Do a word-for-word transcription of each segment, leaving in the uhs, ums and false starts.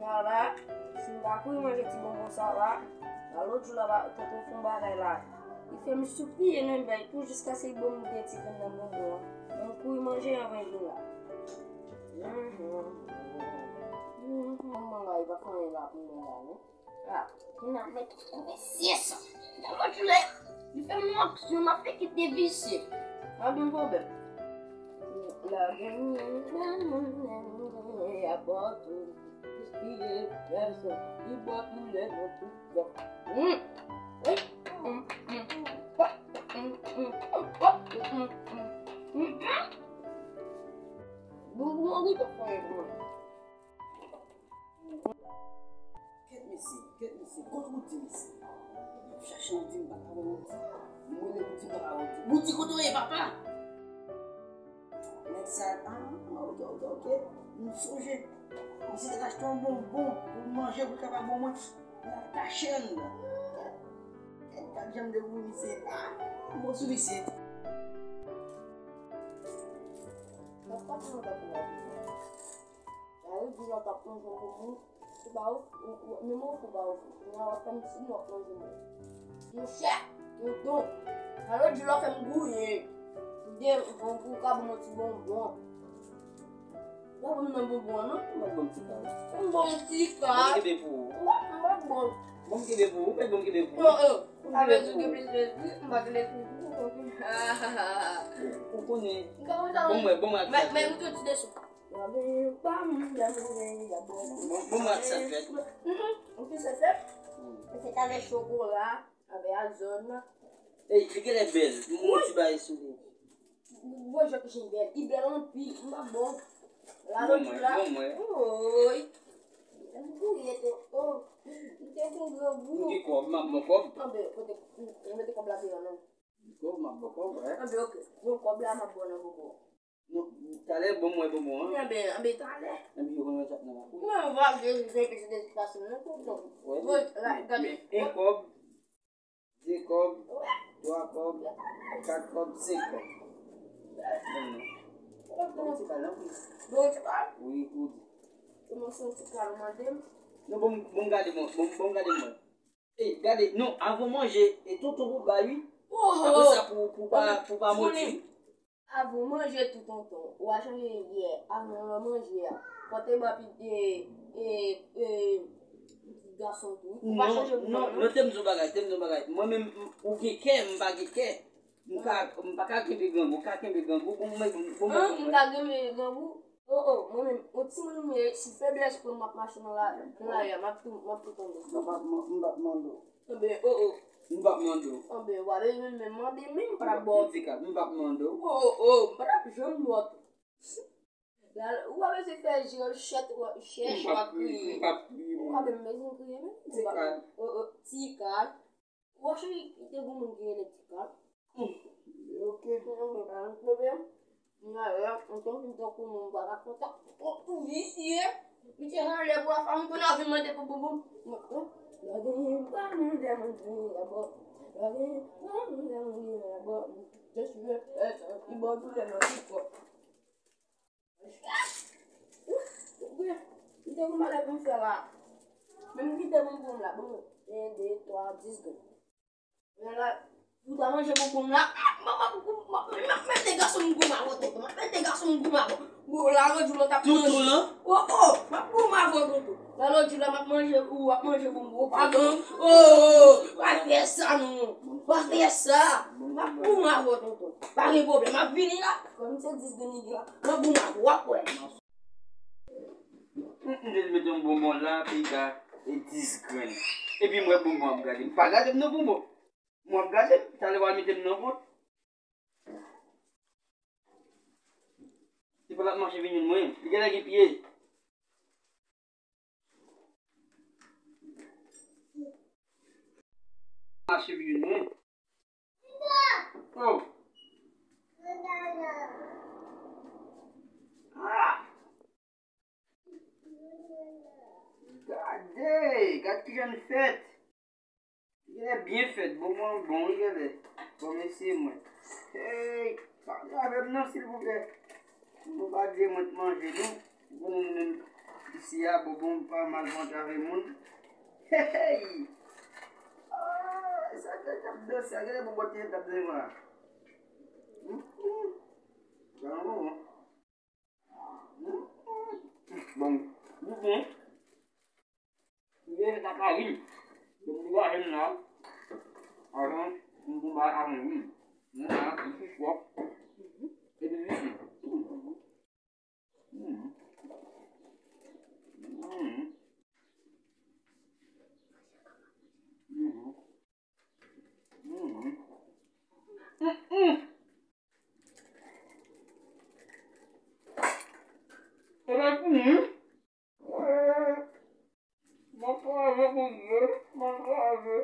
Ala, si m pa kouri manje ti bonbon sa la, la lòt jou la, tonton fè yon bagay la. Li fè m sipriye nan bèy tou jiskaske li ban m de ti grenn nan bonbon an. Mwen kouri manje anvan l vin la. Manman la, li pa fè anyen la pou mwen la, non. Ah, kounye a mwen tou konfese sa. Nan lòt jou la, li fè m yon aksyon, m ap fè kite visye. Pa gen pwoblèm. Lage m, lage m, lage m, apòt ou. Piske pèsòn ki bwè koulè nan tout bò. Hum. Hum, hum, hum. Hum, hum, hum. Hum, hum, hum. Bon, bon, bon, bon, bon. Kèt mesye, kèt mesye, kot Woody mesye? M ap chache Woody, m pa ka wè Woody. M rele Woody, m pa ka wè Woody. Woody, kote w ye, papa? Nèg sa, ah, ok, ok, ok. M sonje. Misye te achte yon bonbon pou l manje, pou l kapab ban mwen. L al kache anndan. Kèt, gad jan m dekouvri misye. Ah, m bon sou misye. Sa pa t lontan pou w ap vini. Sa vle di lè w t ap manje yon bonbon, se pa ou, ou, ou, menm ou fou pa ou fou. Kounye a w ap fè m simen w ap manje mwen. Monchè, tonton, sa vle di lè w fè m gouye. Gen, bon, pou w ka ban m yon ti bonbon. W ap ban m nan bonbon an, non? M ap ban m ti kal. M ban m ti kal. Ban m kenbe pou ou. M ap, m ap ban w. Ban m kenbe pou ou, ou mèt ban m kenbe pou ou. Oh, oh. Sa vle di w gen plis lespri, m pa gen lespri pou ou, ok. Ou konnen. M pa konn sa non. Ban m wè, ban m wè ak sa. Men, men, m tou ti deso. Bon, bon, mwen ak sa fèt. Mhm. Ou ki se fèt? Se t avè chokola, avè azòn. Ey, li genlè bèl. M wè ti bagay sou li. Bon, jan ki chen bèl. Li bèl anpil. M pa bon. La bon, lòt mwen, la. Bon, mwen. Oy. M gouye tou. Oh. M te gon grangou. M gen kòb, m ap bon kòb. Anben, kote, m mete kòb la deyò, non. Kòb, m ap bon kòb, wè. Anben, ok. Bon, kòb la, m ap bon nan bonbon. Non, talè, bon, mwen, bonbon an. Anben, anben, talè. Anben, yo konn wè sa nan lakou. Mwen, m va vle, vle peze de pase nan tonton. Wè, bon, men, la, gade. Men, en kòb, de kòb, twa kòb, kat kòb, senk kòb. Bon, non. Bon, ti kal, non? Bon, ti kal? Wi, ou di. Kòman se yon ti kal ou mande m? Non, bon, bon, gade mwen, bon, bon, gade mwen. Ey, gade, non, avan manje, e tonton pou bay, wi. Oh, oh, oh. Apre sa, pou, pou pa, pou pa modi. Avan w manje tou tonton, ou a chanje yè, avan w manje a, fò w te ba pi, e, e, e, pitit gason tou, wi. Ou pa chanje pou mwen, non. Non, non, te m di w bagay, te m di w bagay. Mwen menm, m, ou gen kè, m pa gen kè. M ka, m pa ka kenbe grangou, ou ka kenbe grangou, bon, mwen, bon, mwen, bon, mwen. An, m ka kenbe grangou? Oh, oh, mwen menm, yon timoun m ye, si feblès pran m, m ap mache nan la, nan lari a, m ap tou, m ap tou tonbe. M p ap, m p ap mande w. Anben, oh, oh. M p ap mande w. Anben, w a bezwen menm mande m, m pa t ap ba w. M di ka, m p ap mande w. Oh, oh, oh, m pa t ap janm ba w tou. La, ou pa bezwen fè je w chèt, w ap chèch, w ap kriye. M p ap kriye, m p ap kriye, mwen. Ou pa menm bezwen kriye, menm. Ti kal. Oh, oh, ti kal. Ou wè cheri, te gon moun ki rele Ti Kal. Hmm. Ok. Anben, pa gen pwoblèm. Mwen la, mwen te fin tankou moun pa ka kontak. Ou, ou visye. Misye anlè bwa fanm, kounye a vin mande pou bonbon. Lè gen pa moun dè moun vini la bò. Lè gen pa moun dè moun vini la bò. Just le, euh, li ba w doulè nan tout kò. Wi, m te gon bagay pou m fè la. Men m kite bonbon m la, bon, en, de, twa, dis grenn. Men la, pou ta manje bonbon m la, m ap mete gason m goumen avè w tonton, m ap mete gason m goumen avè w. Bon, la lòt jou lòt ap manje. Tonton lan? Oh, oh, m ap goumen avè w tonton. La lòt jou la m ap manje, ou ap manje bonbon, ou pa gen, oh, oh, oh, pa fè sa non, pa fè sa. M ap goumen avè w tonton. Pa gen pwoblèm, m ap vini la. Kòm se dis grenn li gen la. Mwen bon, mwen w ap wè. M, m vin mete yon bonbon la, pita, e dis grenn. Epi m wè bonbon ap gade m. Pa gade m non bonbon. M w ap gade m, talè w al mete m nan kont. Se pa l ap mache vin jwenn mwen. Li genlè gen pye. Mache vin jwenn mwen. Oh. Ah. Gade, gade kijan l fèt. Li genlè byen fèt, bonbon an bon, wi, genlè. Bon, mesye mwen. Hey, pale avè m non, silvouplè. Nou pa di mwen t manje, non. Ou konnen nou menm, Isi a, bonbon pa mal pran travè moun. Hey! Ah, sa te t ap danse, gade bonbon te t ap danse la. Hum, hum. Sa bon, hein? Hum, hum. Bon, bonbon. Mwen ta ka ri. Mwen degaje m la. Avan, mwen konba avan wi. Mwen la, mwen sou chòk. Epi vini. Epi vini. Mwen kraze pou Dye, mwen kraze.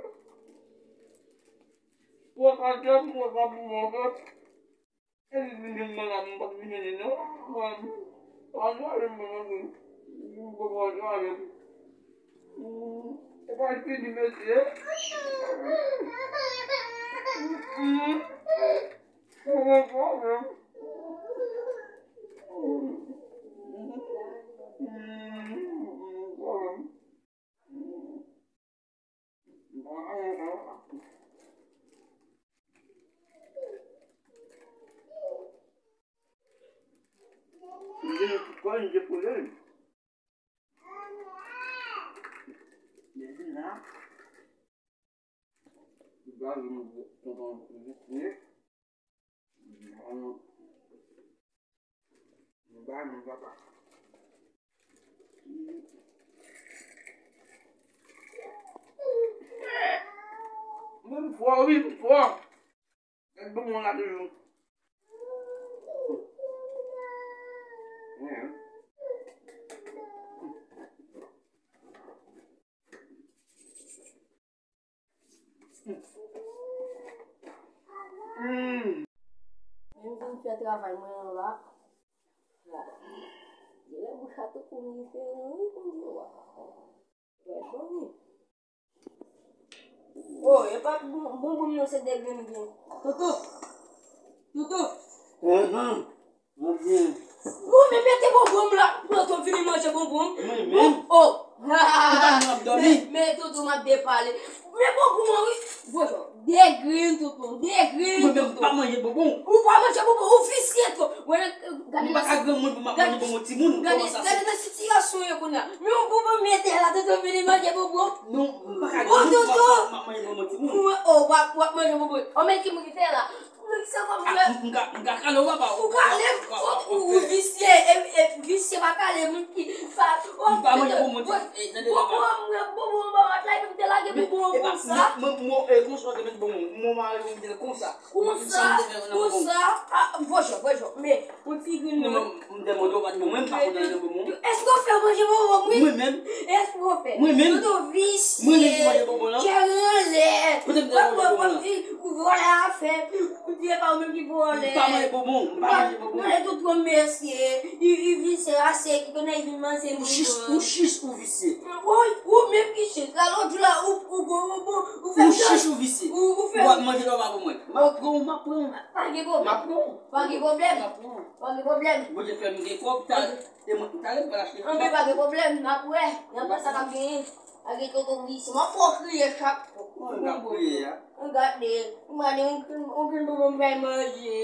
Mwen kraze, mwen kraze pou mwen. E li vin jwenn mwen la, mwen pa t vin jwenn li non. Mwen, pa kraze mwen non, mwen pa kraze. E pa fini, mesye. Gaz nou tonton visye. Bon, nou ba nou papa. Mwen m fò wi, m fò. Gad bon moun la toujou. Mwen vin fè travay mwen an la. Genlè bouch la tou kouri fè wi, Bondye wa. Wè, bon wi. Oh, e pa bon, bonbon non, se de grenn gen. Toutou. Toutou. Mwen byen. Ou menm mete bonbon la, pran tou vini manje bonbon. Mwen menm. Oh. Ou pa konn ap dòmi? Men, men toutou, m ap depale. Men bonbon an wi. Bon, de grenn toutou, de grenn toutou. Mwen menm pa manje bonbon. Ou pa manje bonbon, ou visye twòp. Mwen pa ka granmoun pou m ap manje bonbon timoun. Gade, gade nan sitiyasyon yo kounye a. Men yon bonbon mete la, toutou vini manje bonbon. Non, m pa ka granmoun pou m ap, m ap manje bonbon timoun. Oh, w ap, w ap manje bonbon. Oh, men ki moun ki te la. M ka, m ka kale w papa. Ou kale m, ou visye, e, e visye pa kale moun ki pa. M pa manje bonbon, tande papa. Bonbon anba mat la, epi m te lage bonbon konsa. Mwen, mwen, e konsa, te met bonbon. Mwen mare yon byen konsa. Konsa, konsa. Ah, bonjou, bonjou. Men, yon ti grenn non. M te mande w pa t bon, mwen m pa konn anyen nan bonbon. Èske w fè manje bonbon, wi? Mwen menm. Èske w fè? Mwen menm. Toutou visye. Mwen menm ki manje bonbon lan. Kè anlè. Kote m te manje bonbon lan? Ou vòlè afè. Ou di e pa ou menm ki vòlè. M pa manje bonbon. M pa manje bonbon. Gade tout gwo mesye. Li, li visye ase ki konnen li vin manje bonbon. Ou chich, ou chich, ou visye. Ou, ou menm ki chich. La lòt jou la, ou, ou, ou, ou, ou fè. Ou chich, ou visye. Ou, ou fè. Ou ap manje lòt pa pou mwen. M ap pran w, m ap pran w. Pa gen pwoblèm. M ap pran w. Pa gen pwoblèm. M ap pran w. Pa gen pwoblèm. Bondye fè m gen kòb, talè, e mwen, talè m pral achte. Anben, pa gen pwoblèm, n ap wè. N ap wè sa k ap genyen. Pa gen tonton visye. M ap fè w kriye chak. Mwen ka kriye a. Mwen gade. Mwen gade yon, yon grenn bonbon m bay manje.